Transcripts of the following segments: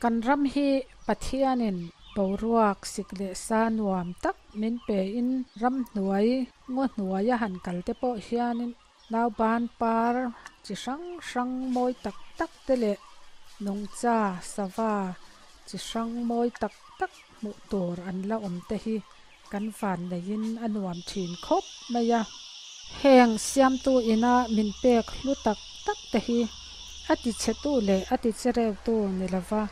Kan ram hi Pathianin boruak sik leh sa nuam tak min pein ramhnuai ngaw hnuaia han kal te pawh hianin nauban par chi hrang hrang mawi tak tak te leh nungcha sava chi hrang mawi tak tak hmuh tur an la awm te hi kan van neiin a nuam thin khawp mai a. Heng siamtu ina min pek hlu tak tak te hi a tichhetu leh a tichereutu ni lova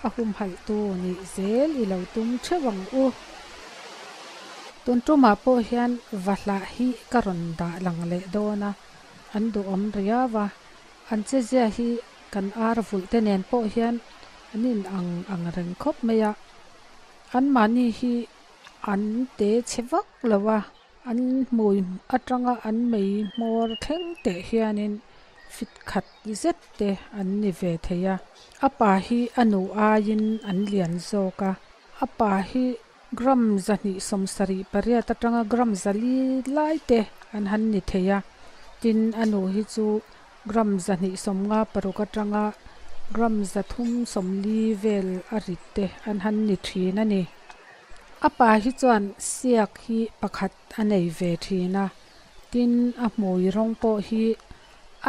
a humhalhtu nih zel i lo tum theuh ang u. Tun tumah pawh hian vahlah hi ka rawn dah lang leh dawn a, an duhawm riau a, an chezia hi kan ar vulh te nen pawh hian an in ang ang reng khawp mai a, anmahni hi an te chhe vak lo a, an hmui atanga an mei hmawr thleng teh hianin fit khat zet te an ni ve thei a, a pa hi a nu aiin an lian zawk a, a pa hi gram 278 atanga gram 400 lai te an han ni thei a, tin a nu hi chu gram 256 atanga gram 340 vel a rit te an han ni thin a ni. A pa hi chuan siak hi pakhat a nei ve thin a, tin a hmui rawng pawh hi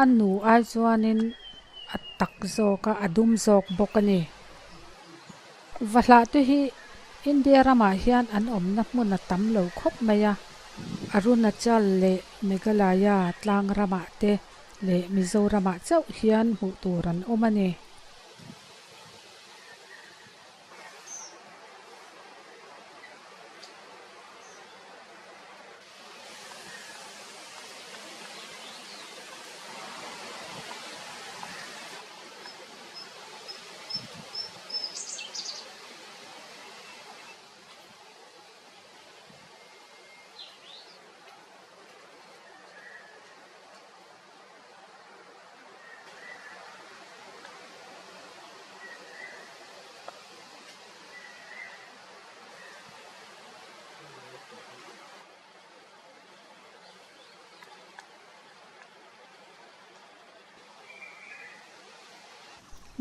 a nu ai chuanin a tak zawk a, a dum zawk bawk a ni. Vahlah te hi India ramah hian an awmna hmun a tam lo khawp mai a, Arunachal leh Meghalaya tlang ramah te leh Mizoramah chauh hian hmuh tur an awm a ni.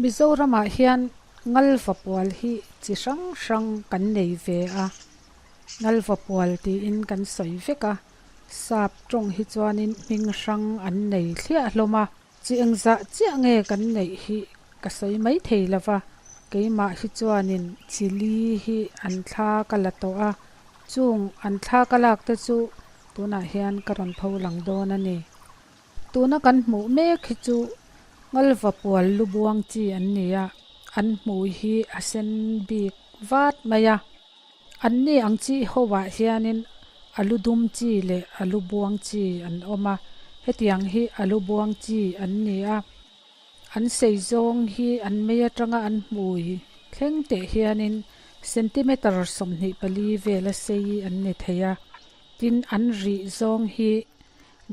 Mizoramah hian ngalvapual hi chi hrang hrang kan nei ve a, ngalvapual tiin kan sawi vek a, sap tawng hi chuanin hming hrang an nei thliah hlawm a, chi engzah chiah nge kan neih hi ka sawi mai thei lo va, keimah hi chuanin chi li hi an thla ka la tawh a, chung an thla ka lak te chu tunah hian ka rawn pho lang dawn a ni. Tuna kan hmuh mek hi chu ngalvapual lu buang chi an ni a, an hmui hi a sen bik vat mai a. Anni ang chi ho ah hianin a lu dum chi leh a lu buang chi an awm a, hetiang hi a lu buang chi an ni a. An sei zawng hi an mei atanga an hmui thleng teh hianin centimeter 24 vela sei an ni thei a, tin an rih zawng hi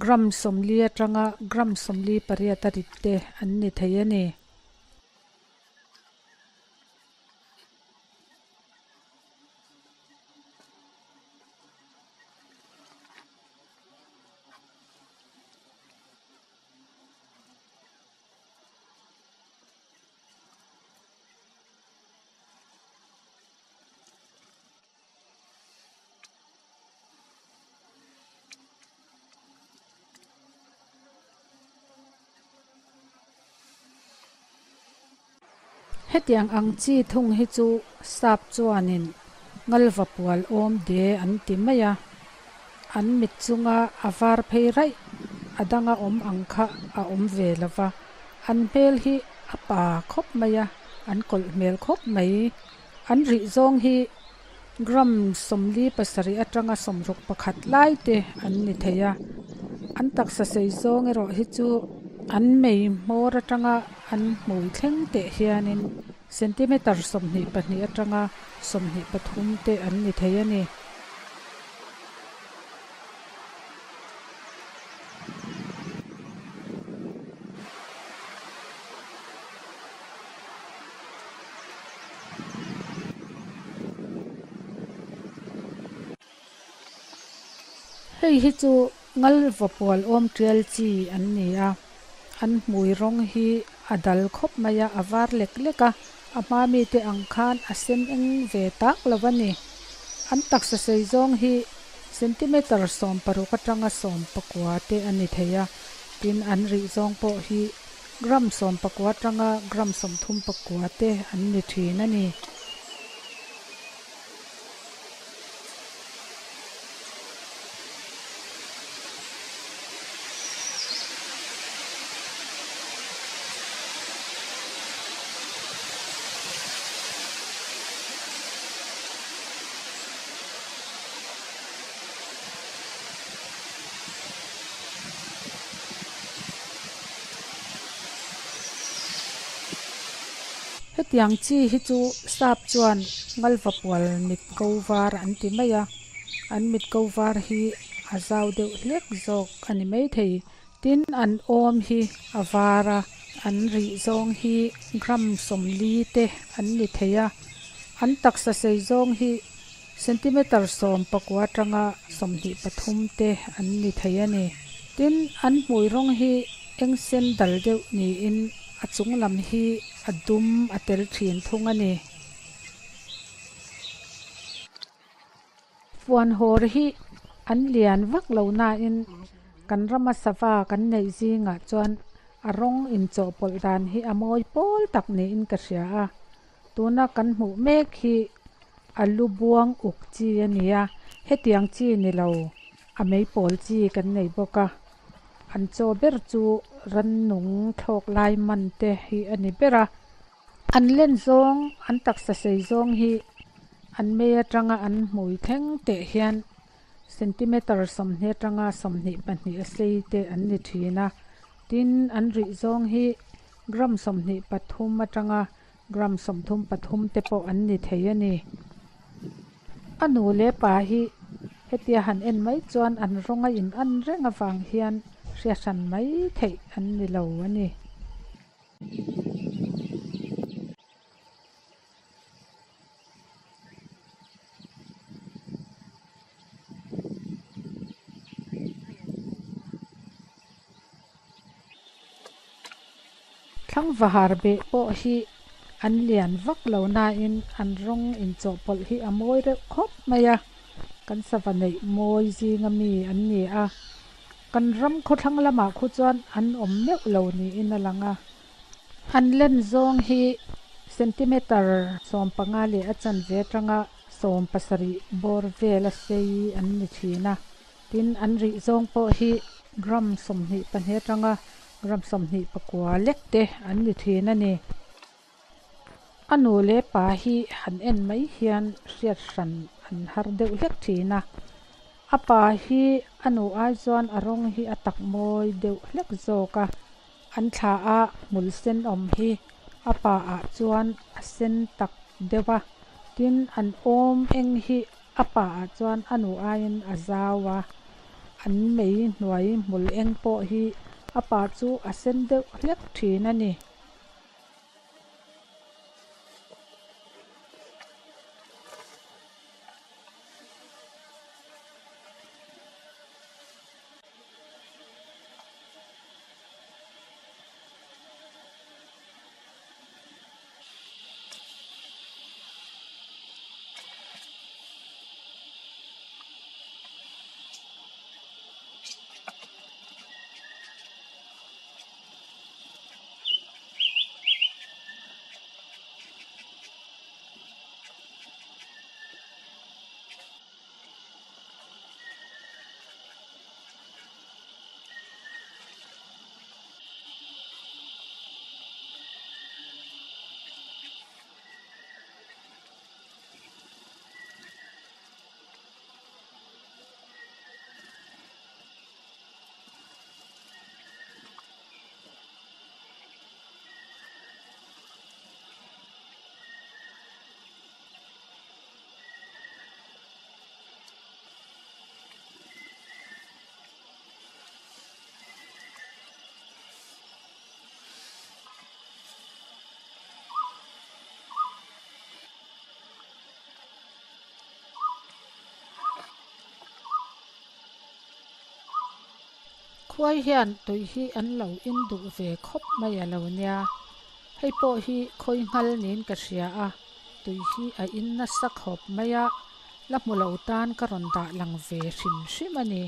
gram 40 atanga gram 48 a rit te an ni thei a ni. Hetiang ang chi thung hi chu sap chuanin ngalvapual awm de an ti mai a, an mit chunga a var phei raih a danga awm ang kha a awm ve lo va, an hmel hi a pa khawp mai a, an kawlh hmel khawp mai. An rih zawng hi gram 47 atanga 61 lai te an ni thei a, an taksa sei zawng erawh hi chu an mei hmawr atanga an hmui thleng teh hianin centimeter 22 atanga 23 te an ni thei a ni. Hei hi chu ngalvapual awm tial chi an ni a, an hmui rawng hi a dal khawp mai a, a var lek lek a. A hma mite ang khan a sen eng ve tak lo a ni. An taksa sei zawng hi centimeter 16 atanga 19 te a ni thei a, tin an rih zawng pawh hi gram 19 atanga gram 34 te an ni thin a ni. Hetiang chi hi chu sap chuan ngalvapual mit ko var an ti mai a, an mit ko var hi a zau deuh hlek zawk a ni maithei. Tin, an awm hi a var a, an rih zawng hi gram 40 te an ni thei a, an taksa sei zawng hi centimeter 19 atanga 23 te an ni thei a ni. Tin, an hmui rawng hi eng sen dal deuh niin a chung lam hi a dum a tel thin thung a ni. Fuan hawr hi an lian vak lo nain kan rama sava kan neih zingah chuan a rawng inchawhpawlh dan hi a mawi pawl tak niin ka hria a. Tuna kan hmuh mek hi a lu buang uk chi a ni a, hetiang chi ni lo a meipawl chi kan nei bawk a. An chaw ber chu rannung thlawk lai man te hi a ni ber a. An len zawng, an taksa sei zawng hi an mei atanga an hmui thleng teh hian centimeter 20 atanga 22 a sei te an ni thin a. Tin, an rih zawng hi gram 23 atanga gram 33 te pawh an ni thei a ni. A nu leh pa hi hetia han en mai chuan an rawnga in an reng avang hian hria hran mai theih an ni lo a ni. Thlangvahar beh pawh hi an lian vak lo nain an rawng inchawhpawlh hi a mawi reuh khawp mai a, kan sava neih mawi zinga mi an ni a. Kan ram khawthlang lamah khu chuan an awm meuh lo niin a lang a. An len zawng hi centimeter 15 leh a chanve atanga 17 bawr vel a sei an ni thin a. Tin, an rih zawng pawh hi gram 22 atanga gram 29 lek te an ni thin a ni. A nu leh pa hi han en mai hian hriat hran an har deuh hlek thin a. A pa hi a nu ai chuan a rawng hi a tak mawi deuh hlek zawk a. An thla a hmul sen awm hi a pa ah chuan a sen tak deuh a. Tin, an awm eng hi a pa ah chuan a nu aiin a zau a. An mei hnuai hmul eng pawh hi a pa chu a sen deuh hlek thin a ni. Khuai hian tui hi an lo in duh ve khawp mai a lo nia. Hei pawh hi khawi nghal niin ka hria a tui hi a in nasa khawp mai a la hmu lo tan ka rawn dah lang ve hrim hrim a ni.